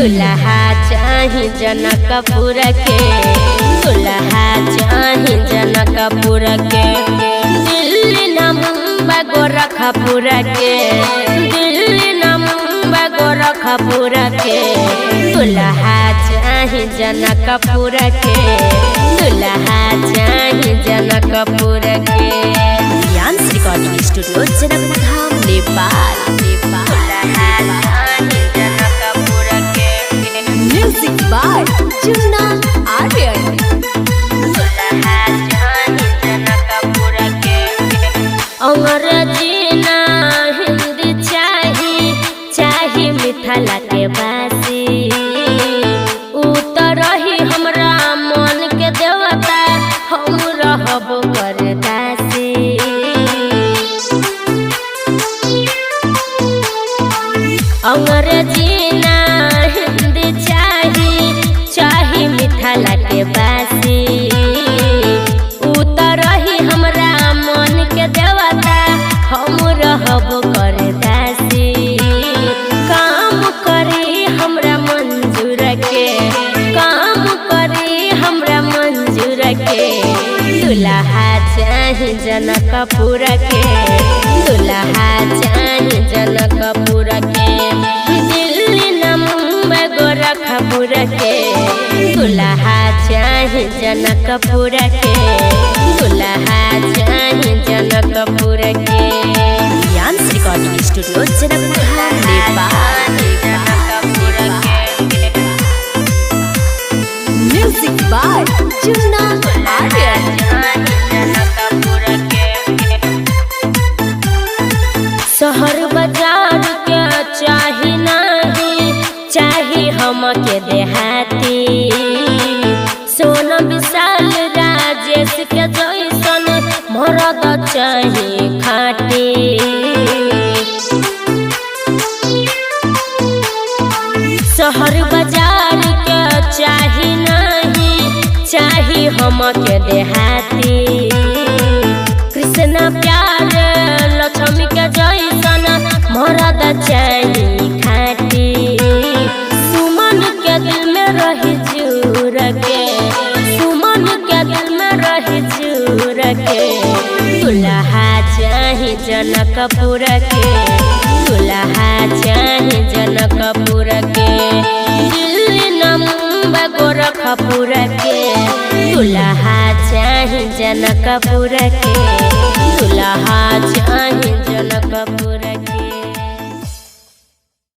दुल्हा चाही जनकपुर के, दुल्हा चाही जनकपुर के। दिल्ली न मुंबई गोरखपुर के, दिल्ली न मुंबई गोरखपुर के। दुल्हा चाही जनकपुर के, दुल्हा चाही जनकपुर के। Dance recording studio Janakpurdham Nepal. दुल्हा चाही जनकपुर के। Music by Chunna Aryan. दुल्हा चाही जनकपुर के। अंग्रेजी ना हिंदी चाही, चाही मिथिला के बासी। उ त रही हमरा मन के देवता, हम रहब कर दासी। अंग्रेजी ना हिंदी चाही, चाही मिथिला के बासी। उ त रही हमरा मन के देवता, हम रहब कर दासी। काम करी हमरा मंजूर के, काम करी हमरा मंजूर के। दुल्हा चाही जनकपुर के, दुल्हा चाही जनकपुर के। दिल्ली न मुंबई गोरखपुर के, दुल्हा चाही जनकपुर के, दुल्हा चाही जनकपुर के। Dance recording studio Janakpurdham Nepal. Janakpur के। Music by Chunna Aryan. शहर बाजार के चाही नाही, चाही हमके देहाती। सोन विशाल राजेश के जैसन मरद चाही खाटी। शहर बाजार के चाही नाही, चाही हमके देहाती। कृष्णा प्यार लक्ष्मी के जैसन मरद चाही खाटी। सुमन के दिल में रही चूर के, सुमन के दिल में रही चूर के। दुल्हा चाही जनकपुर के, दुल्हा चाही जनकपुर के। दिल्ली न मुंबई गोरखपुर के, दुल्हा चाही जनकपुर के।